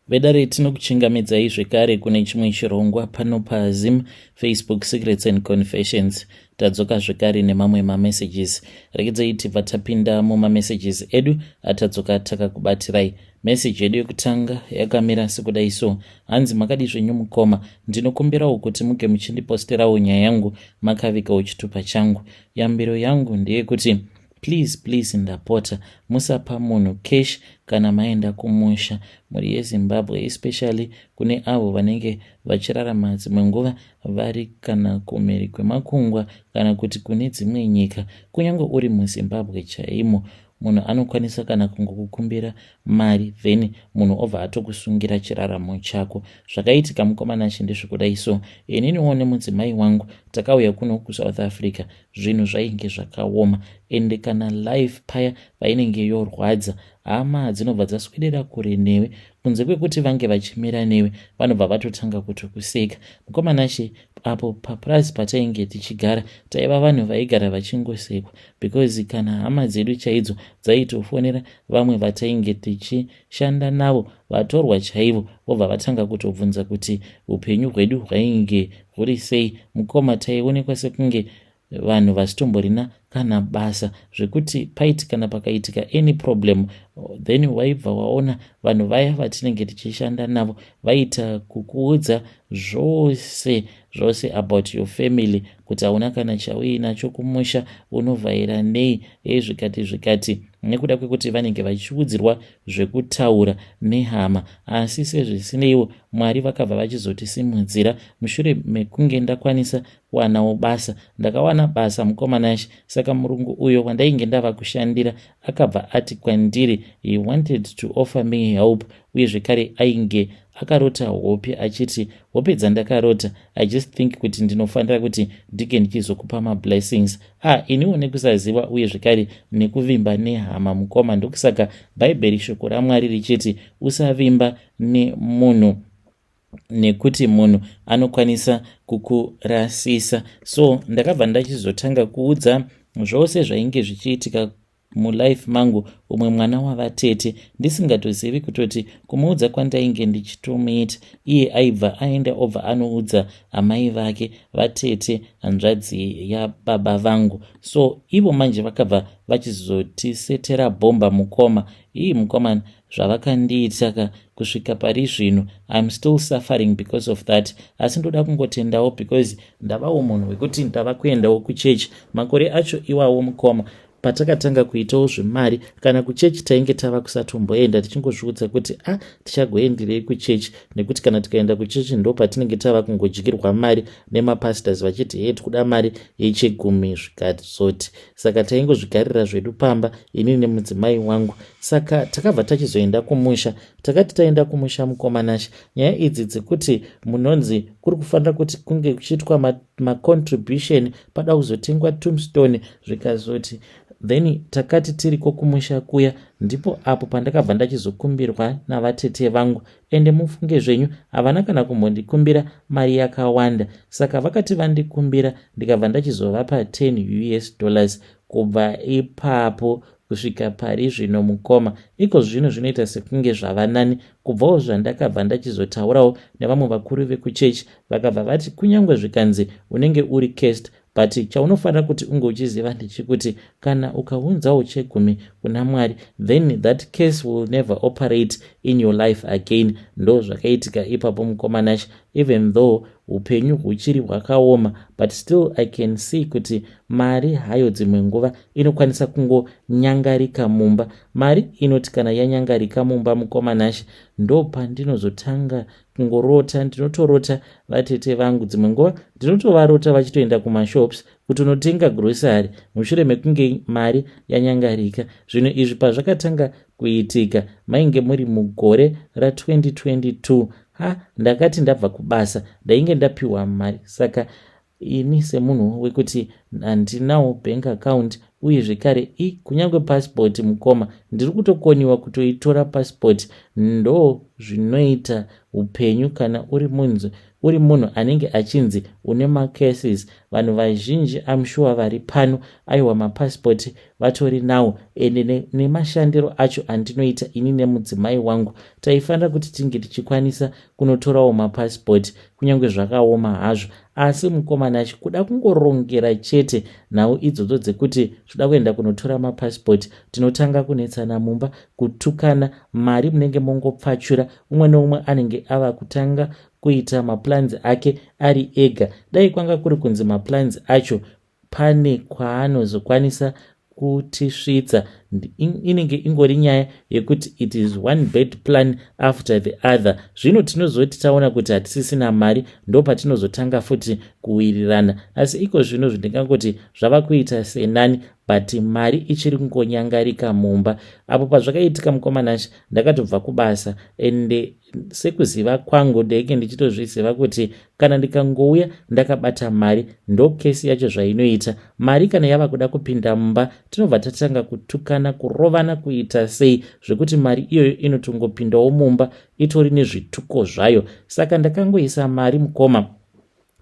Vedare, tinokuchingamidzai zvekare kune chimwe chirongwa pano paZim Facebook Secrets and Confessions. Tadzoka zvekare nemamwe mamessages. Regedzai tibva tapinda mumamessages edu atadzoka takakubatirai. Meseji yedu yekutanga yakamira sekudai so. Hanzi, "Makadi zvenyu mukoma? Ndinokumbirawo kuti muge muchindiposterawo nyaya yangu makavikawo chitupa changu. Yambiro yangu ndeyekuti please, please, ndapota, musapa munhu cash kana maenda kumusha. Mhuri yeZimbabwe, especially kune avo vanenge vachirarama dzimwe nguva vari kana kumhiri kwemakungwa kana kuti kune dzimwe nyika, kunyange uri muZimbabwe chaimo, munhu anokwanisa kana kungokukumbira mari, then munhu obva atokusungira chiraramo chako." Zvakaitika, mukomana, ndezvekudai so. Ininiwo nemudzimai wangu takauya kuno kuSouth Africa. Zvinhu zvainge zvakaoma, ende kana life paya painenge yorwadza, hama dzinobva dzaswedera kure newe. Kunze kwekuti vange vachimira newe, vanobva vatotanga kutokuseka. Mukomanache, apo papurazi patainge tichigara, taiva vanhu vaigara vachingosekwa, because kana hama dzedu chaidzo dzaitofonera vamwe vatainge tichishanda navo, vatorwa chaivo, vobva vatanga kutobvunza kuti upenyu hwedu hwainge huri sei. Mukoma, taionekwa sekunge vanhu vasitomborina kana basa, zvekuti paiti kana pakaitika any problem, then waibva waona vanhu vaya vatinenge tichishanda navo vaita kukuudza zvose zvose about your family, kuti hauna kana chauinacho kumusha, unovhaira nei, ei, zvikati zvikati, nekuda kwekuti vanenge vachiudzirwa zvekutaura nehama. Asi sezvisineiwo, Mwari vakabva vachizotisimudzira mushure mekunge ndakwanisa kuwanawo basa. Ndakawana basa, mukomanashi. Saka murungu uyo wandainge ndava kushandira akabva ati kwandiri he wanted to offer me help. Uye zvekare ainge akarota hope achiti, "Hope dzandakarota, I just think kuti ndinofanira kuti ndinge ndichizokupa mablessings." Ah, iniwo nekusaziva uye zvekare nekuvimba nehama, mukoma, ndokusaka Bhaibheri, shoko raMwari richiti usavimba nemunhu, nekuti munhu anokwanisa kukurasisa. So ndakabva ndachizotanga kuudza zvose zvainge zvichiitika mulife mangu umwe mwana wavatete, ndisingatozivi kutoti kumuudza kwandainge ndichitomuita, iye aibva aenda obva anoudza amai vake, vatete, hanzvadzi yababa vangu. So ivo manje vakabva vachizotisetera bhomba, mukoma. Ii, mukomana, zvavakandiita ka, kusvika pari zvino I'm still suffering because of that. Asi ndoda kungotendawo because ndavawo munhu wekuti ndava kuendawo kuchechi. Makore acho iwawo, mukoma, patakatanga kuitawo zvemari, kana kuchechi tainge tava kusatomboenda, tichingozviudza kuti a ah, tichagoendirei kuchechi, nekuti kana tikaenda kuchechi ndo patinenge tava kungodyirwa mari nemapastors vachiti, "He, tikuda mari yechegumi," zvikazoti. Saka taingozvigarira zvedu pamba, inini nemudzimai wangu. Saka takabva tachizoenda kumusha. Takati taenda kumusha, mukomanashe, nyaya idzi dzekuti munonzi kuri kufanira kuti kunge kuchiitwa macontribution, pada kuzotengwa tombstone, zvikazoti. Then takati tiriko kumusha kuya, ndipo apo pandakabva ndachizokumbirwa navatete vangu. Ende mufunge zvenyu, havana kana kumbondikumbira mari yakawanda. Saka vakati vandikumbira, ndikabva ndachizovapa 10 US dollars. Kubva ipapo kusvika pari zvino, mukoma, iko zvino zvinoita sekunge zvava nani. Kubvawo zvandakabva ndachizotaurawo nevamwe vakuru vekuchechi, vakabva vati kunyange zvikanzi unenge uri cursed, but chaunofanira kuti unge uchiziva ndechekuti kana ukaunzawo chegumi kuna Mwari, then that curse will never operate in your life again. Ndo zvakaitika ipapo, mukomanashi. Even though upenyu huchiri hwakaoma, but still I can see kuti mari hayo dzimwe nguva inokwanisa kungonyangarika mumba. Mari inoti kana yanyangarika mumba, mukomanashi, ndo pandinozotanga kungorota. Ndinotorota vatete vangu, dzimwe nguva ndinotovarota vachitoenda kumashops kuti unotenga grocery mushure mekunge mari yanyangarika. Zvinhu izvi pazvakatanga kuitika, mainge muri mugore ra2022. Ha, ndakati ndabva kubasa, ndainge ndapiwa mari. Saka ini semunhu wekuti handinawo bank account, uye zvekare i kunyange pasipoti, mukoma, ndiri kutokoniwa kutoitora pasipoti. Ndo zvinoita upenyu kana uri munzi Uri munhu anenge achinzi une macases. Vanhu vazhinji, I'm sure vari pano, aiwa, mapasipoti vatori nawo. Ende nemashandiro acho andinoita ini nemudzimai wangu, taifanira kuti tinge tichikwanisa kunotorawo mapasipoti, kunyange zvakaoma hazvo. Asi mukomana achikuda kungorongera chete nhau idzodzo dzekuti toda kuenda kunotora mapasipoti, tinotanga kunetsana mumba, kutukana, mari munenge mongopfachura. Umwe neumwe anenge ava kutanga kuita maplans ake ari ega. Dai kwanga kuri kunzi maplans acho pane kwaanozokwanisa kutisvitsa, inenge ingori nyaya yekuti it is one bad plan after the other. Zvino tinozoti taona kuti hatisisina mari, ndo patinozotanga futi kuwirirana. Asi iko zvino zvindingangoti zvava kuita senani, but mari ichiri kungonyangarika mumba. Apo pazvakaitika, mukomanashe, ndakatobva kubasa, ende sekuziva kwangu ndenge ndichitozviziva kuti kana ndikangouya ndakabata mari, ndo kesi yacho zvainoita. Mari kana yava kuda kupinda mumba, tinobva tatanga kutukana, kurovana, kuita sei, zvekuti mari iyoyo inotongopindawo mumba itori nezvituko zvayo. Saka ndakangoisa mari, mukoma,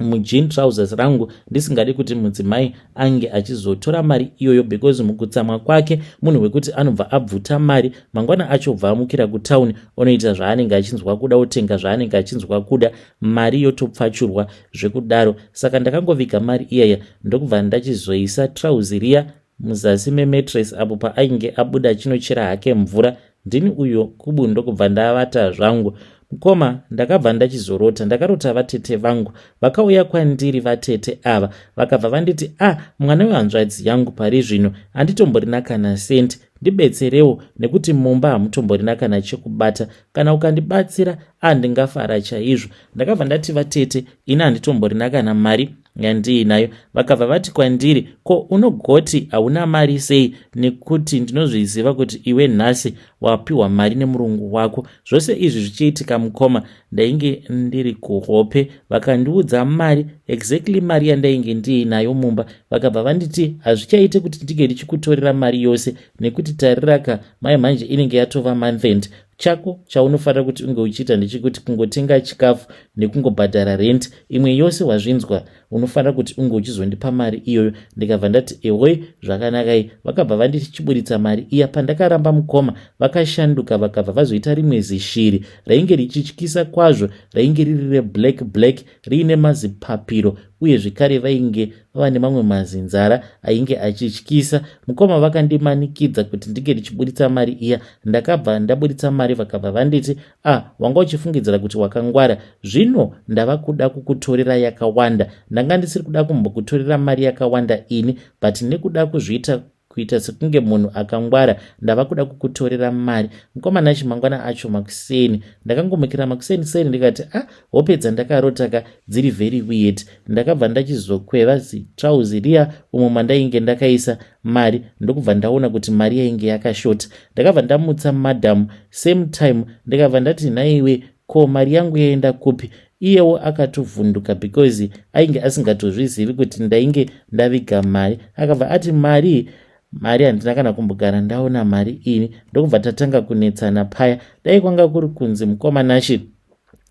mujean trousers rangu, ndisingadi kuti mudzimai ange achizotora mari iyoyo, because mukutsamwa kwake munhu wekuti anobva abvuta mari, mangwana acho bva amukira kutauni, onoita zvaanenge achinzwa kuda, otenga zvaanenge achinzwa kuda, mari yotopfachurwa zvekudaro. Saka ndakangoviga mari iyaya, ndokubva ndachizoisa trauzi riya muzasi memattress apo paainge abuda achinochera hake mvura. Ndini uyo kubu, ndokubva ndavata zvangu. Mukoma, ndakabva ndachizorota. Ndakarota vatete vangu vakauya kwandiri. Vatete ava vakabva vanditi, "A ah, mwana wehanzvadzi yangu, pari zvino handitomborina kana sendi, ndibetserewo nekuti mumba hamutomborina kana chekubata. Kana ukandibatsira, andingafara chaizvo." Ndakabva ndati, "Vatete, ini handitomborina kana mari yandiinayo." Vakabva vati kwandiri, "Ko unogoti hauna mari sei, nekuti ndinozviziva kuti iwe nhasi wapiwa mari nemurungu wako?" Zvose izvi zvichiitika, mukoma, ndainge ndiri kuhope. Vakandiudza mari, exactly mari yandainge ndiinayo mumba. Vakabva vanditi, "Hazvichaite kuti ndinge ndichikutorera mari yose, nekuti tariraka mai, manje inenge yatova month end. Chako chaunofanira kuti unge uchiita ndechekuti kungotenga chikafu nekungobhadhara rent. Imwe yose wazvinzwa, unofanira kuti unge uchizondipa mari iyoyo." Ndikabva ndati, "Ehoi, zvakanakai." Vakabva vanditi, "Chiburitsa mari iya." Pandakaramba, mukoma, vakashanduka, vakabva vazoita rimwe zishiri rainge richityisa kwazvo, rainge riri reblack black, riine mazipapiro, uye zvekare vainge vava nemamwe mazinzara ainge achityisa. Mukoma, vakandimanikidza kuti ndinge ndichiburitsa mari iya. Ndakabva ndaburitsa mari. Vakabva vanditi, "A ah, wanga uchifungidzira kuti wakangwara. Zvino ndava kuda kukutorera yakawanda. Ndanga ndisiri kuda kumbokutorera mari yakawanda ini, but nekuda kuzviita kuita sekunge munhu akangwara, ndava kuda kukutorera mari." Mukomana, chimangwana acho makuseni, ndakangomukira makuseni seni, ndikati, "A ah, hope dzandakarotaka dziri very weird." Ndakabva ndachizokweva zitrauzi riya umo mandainge ndakaisa mari, ndokubva ndaona kuti mari yainge yakashota. Ndakabva ndamutsa madam same time, ndikabva ndati, "Nhaiwe, ko mari yangu yaenda kupi?" Iyewo akatovhunduka because ainge asingatozvizivi kuti ndainge ndaviga mari. Akabva ati, "Mari? Mari handina kana kumbogara ndaona mari ini." Ndokubva tatanga kunetsana paya. Dai kwanga kuri kunzi, mukomanashi,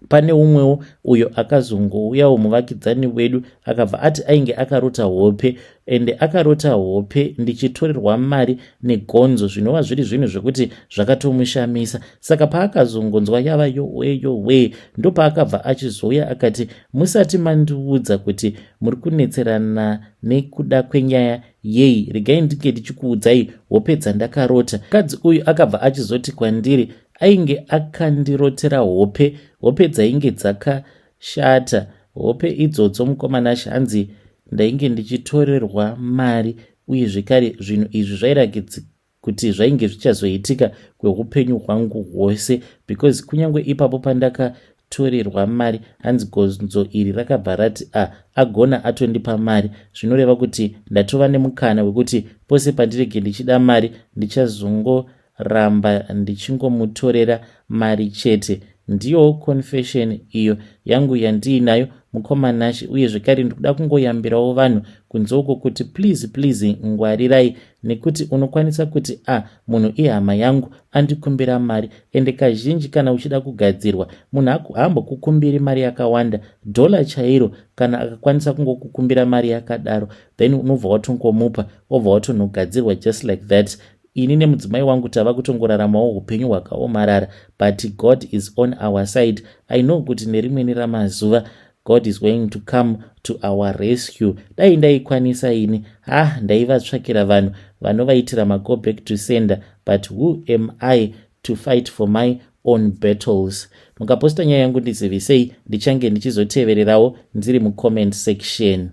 pane umwewo uyo akazongouyawo muvakidzani wedu, akabva ati ainge akarota hope, ende akarota hope ndichitorerwa mari negonzo, zvinova zviri zvinhu zvekuti zvakatomushamisa. Saka paakazongonzwa yava yowe yowe, ndopaakabva achizouya akati, "Musati mandiudza kuti muri kunetserana nekuda kwenyaya yei, regai ndinge ndichikuudzai hope dzandakarota." Mukadzi uyu akabva achizoti kwandiri ainge akandirotera hope, hope dzainge dzakashata. Hope idzodzo, mukomanashe, hanzi ndainge ndichitorerwa mari, uye zvekare zvinhu izvi zvairakidza kuti zvainge zvichazoitika kweupenyu hwangu hwose, because kunyange ipapo pandakatorerwa mari, hanzi gonzo iri rakabva rati, "A agona atondipa mari, zvinoreva kuti ndatova nemukana wekuti pose pandinenge ndichida mari, ndichazongoramba ndichingomutorera mari chete." Ndiyowo confession iyo yangu yandiinayo, mukoma Nashe. Uye zvekare ndikuda kungoyambirawo vanhu kunze uko kuti please, please, ngwarirai, nekuti unokwanisa kuti, "A ah, munhu ihama yangu, andikumbira mari." Ende kazhinji kana uchida kugadzirwa, munhu haambokukumbiri mari yakawanda, dhola chairo. Kana akakwanisa kungokukumbira mari yakadaro, then unobva watongomupa, wobva watonogadzirwa just like that. Ini nemudzimai wangu tava kutongoraramawo upenyu hwakaomarara, but God is on our side. I know kuti nerimweni ramazuva God is going to come to our rescue. Dai ndaikwanisa ini, ha, ndaivatsvakira vanhu vanovaitira mago back to sender, but who am I to fight for my own battles? Mukaposta nyaya yangu, ndizivisei, ndichange ndichizotevererawo ndiri mucomment section.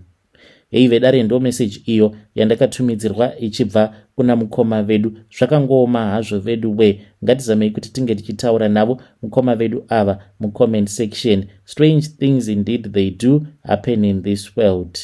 Hei vedare, ndo meseji iyo yandakatumidzirwa ichibva kuna mukoma vedu. Zvakangooma hazvo vedu we. Ngatizamei kuti tinge tichitaura navo mukoma vedu ava mucomment section. Strange things indeed, they do happen in this world.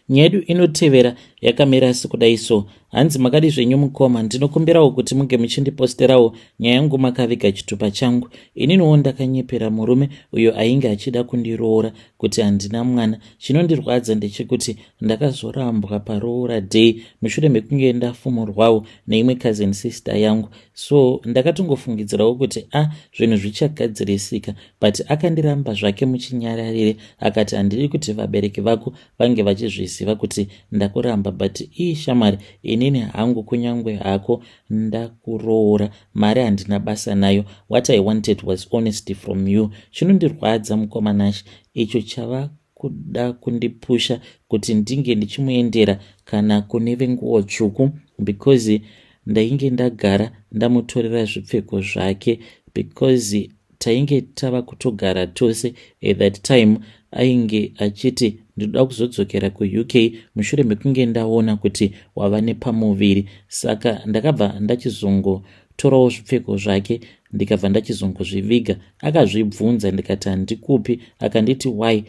Nyaya yedu inotevera yakamira sekudai so. Hanzi, "Makadi zvenyu mukoma? Ndinokumbirawo kuti munge muchindiposterawo nyaya yangu makaviga chitupa changu. Ininiwo ndakanyepera murume uyo ainge achida kundiroora kuti handina mwana. Chinondirwadza ndechekuti ndakazorambwa paroora day mushure mekunge ndafumurwawo neimwe cousin sister yangu. So ndakatongofungidzirawo kuti, a ah, zvinhu zvichagadzirisika, but akandiramba zvake muchinyararire, akati handidi kuti vabereki vako vange vachizviziva kuti ndakuramba. But ii shamwari, inini hangu kunyange hako ndakuroora, mari handina basa nayo. What I wanted was honesty from you. Chinondirwadza, mukoma Nashe, icho chava kuda kundipusha kuti ndinge ndichimuendera kana kune venguo tsvuku, because ndainge ndagara ndamutorera zvipfeko zvake, because tainge tava kutogara tose. At that time ainge achiti ndinoda kuzodzokera kuUK mushure mekunge ndaona kuti wava nepamuviri. Saka ndakabva ndachizongotorawo zvipfeko zvake, ndikabva ndachizongozviviga. Akazvibvunza, ndikati handikupi. Akanditi why?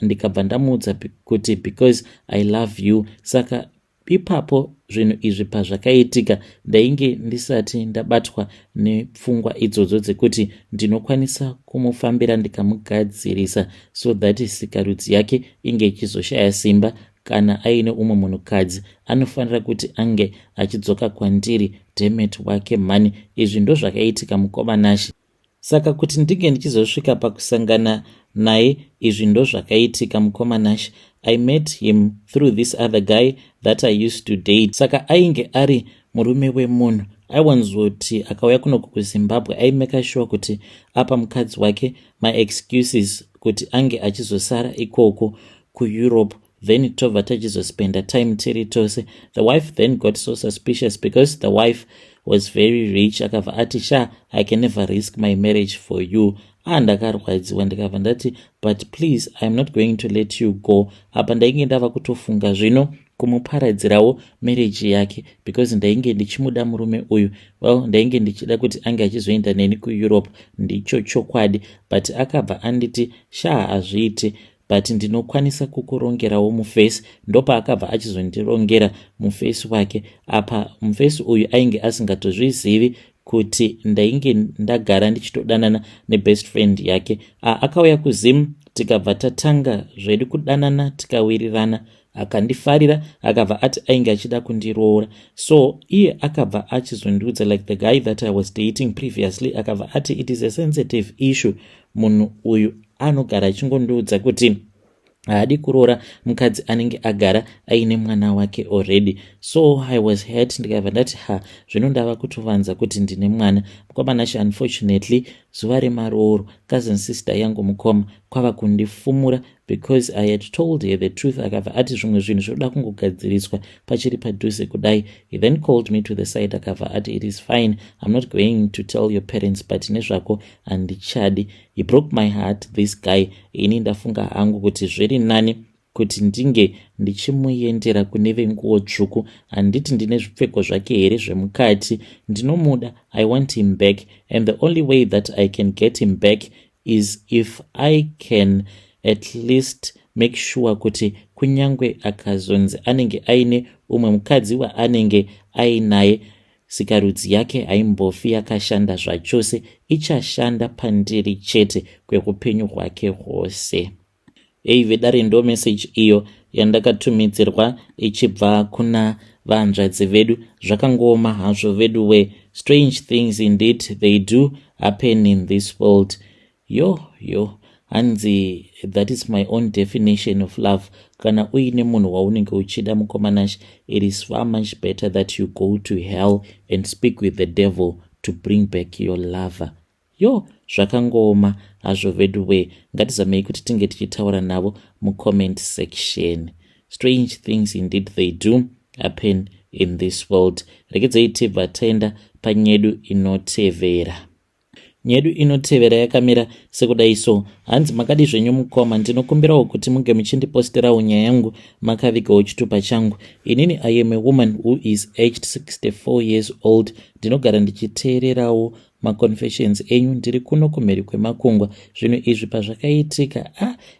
Ndikabva ndamuudza kuti because I love you. Saka ipapo zvinhu izvi pazvakaitika, ndainge ndisati ndabatwa nepfungwa idzodzo dzekuti ndinokwanisa kumufambira ndikamugadzirisa, so that sikarudzi yake inge ichizoshaya simba. Kana aine umwe munhukadzi, anofanira kuti ange achidzoka kwandiri. Dammit wake mhani. Izvi ndo zvakaitika, mukoma Nashe. Saka kuti ndinge ndichizosvika pakusangana naye, izvi ndo zvakaitika, mukoma Nashe. I met him through this other guy that I used to date. Saka ainge ari murume wemunhu. Aiwanzoti akauya kunoku kuZimbabwe, aimeka sure kuti apa mukadzi wake maexcuses kuti ange achizosara ikoko kuEurope, then tobva tachizospenda time tiri tose. The wife then got so suspicious because the wife was very rich. Akabva ati, 'Sha, I can never risk my marriage for you.' Ah, ndakarwadziwa, ndikabva ndati, 'But please, I am not going to let you go.' Apa ndainge ndava kutofunga zvino kumuparadzirawo marriage yake, because ndainge ndichimuda murume uyu. Well, ndainge ndichida kuti ange achizoenda neni kuEurope, ndicho chokwadi. But akabva anditi, 'Sha, hazviiti, but ndinokwanisa kukurongerawo mufesi.' Ndopaakabva achizondirongera mufesi wake. Apa mufesi uyu ainge asingatozvizivi kuti ndainge ndagara ndichitodanana nebest friend yake. Akauya kuZim, tikabva tatanga zvedu kudanana, tikawirirana, akandifarira, akabva ati ainge achida kundiroora. So iye akabva achizondiudza, like the guy that I was dating previously, akabva ati it is a sensitive issue. Munhu uyu anogara achingondiudza kuti haadi kuroora mukadzi anenge agara aine mwana wake already. So I was hurt, ndikabva ndati, 'Ha, zvino ndava kutovanza kuti ndine mwana.' Mukoma Nashe, unfortunately, zuva remarooro, cousin sister yangu, mukoma, kwava kundifumura because I had told her the truth. Akabva ati zvimwe zvinhu zvinoda kungogadziriswa pachiri padhuze kudai. He then called me to the side, akabva ati, 'It is fine, I'm not going to tell your parents, but nezvako handichadi.' He broke my heart, this guy. Ini ndafunga hangu kuti zviri nani kuti ndinge ndichimuendera kune venguo tsvuku. Handiti ndine zvipfeko zvake here zvemukati? Ndinomuda, I want him back, and the only way that I can get him back is if I can at least make sure kuti kunyange akazonzi anenge aine umwe mukadzi waanenge ainaye, Sikarudzi yake haimbofi yakashanda zvachose, ichashanda pandiri chete kweupenyu hwake hwose. Ei vedare, ndo message iyo yandakatumidzirwa ichibva kuna vanzvadzi vedu. Zvakangooma hazvo vedu we. Strange things indeed, they do happen in this world. Yo yo, hanzi, "That is my own definition of love. Kana uine munhu waunenge uchida, mukoma Nash, it is far much better that you go to hell and speak with the devil to bring back your lover." Yo, zvakangooma hazvo vedu we. Ngatizamei kuti tinge tichitaura navo mucomment section. Strange things indeed, they do happen in this world. Rekedzei tibva taenda panyedu inotevera. Nyedu inotevera yakamira sekudai so. Hanzi, "Makadi zvenyu mukoma? Ndinokumbirawo kuti munge muchindiposterawo nyaya yangu makavigawo chitupa changu. Inini I am a woman who is aged 64 years old. Ndinogara ndichiteererawo maconfessions enyu ndiri kuno kumheri kwemakungwa. Zvinhu izvi pazvakaitika,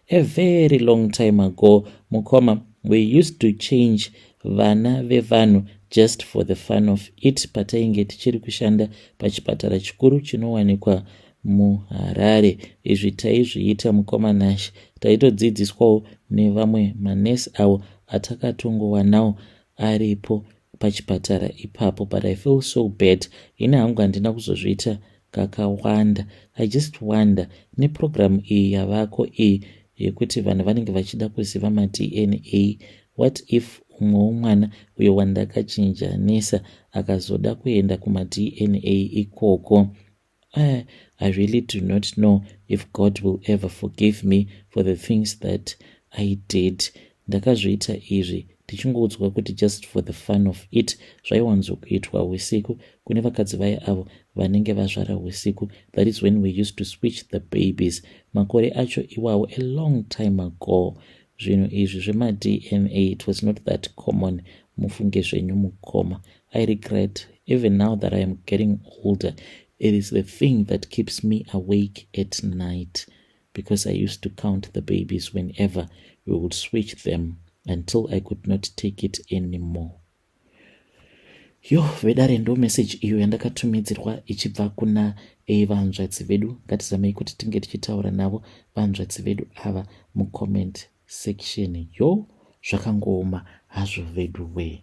a very long time ago, mukoma, we used to change vana vevanhu just for the fun of it patainge tichiri kushanda pachipatara chikuru chinowanikwa muHarare. Izvi taizviita, mukoma Nash, taitodzidziswawo nevamwe manesi avo atakatongowanawo aripo pachipatara ipapo. But I feel so bad. Ini hangu handina kuzozviita kakawanda. I just wonder, nepurogiramu iyi yavako iyi yekuti vanhu vanenge vachida kuziva maDNA, what if umwewo mwana uyo wandakachinjanisa akazoda kuenda kumaDNA ikoko? I really do not know if God will ever forgive me for the things that I did. Ndakazviita izvi tichingoudzwa kuti just for the fun of it. Zvaiwanzokuitwa usiku kune vakadzi vaya avo vanenge vazvara usiku. That is when we used to switch the babies. Makore acho iwawo, a long time ago, zvinhu izvi zvemaDNA, it was not that common. Mufunge zvenyu mukoma. I regret even now that I am getting older. It is the thing that keeps me awake at night because I used to count the babies whenever we would switch them until I could not take it anymore." Yo vedare, ndo message iyo yandakatumidzirwa ichibva kuna vanzvadzi vedu. Ngatizamei kuti tinge tichitaura navo vanzvadzi vedu ava mucomment section. Yo, zvakangooma hazvo vedu we.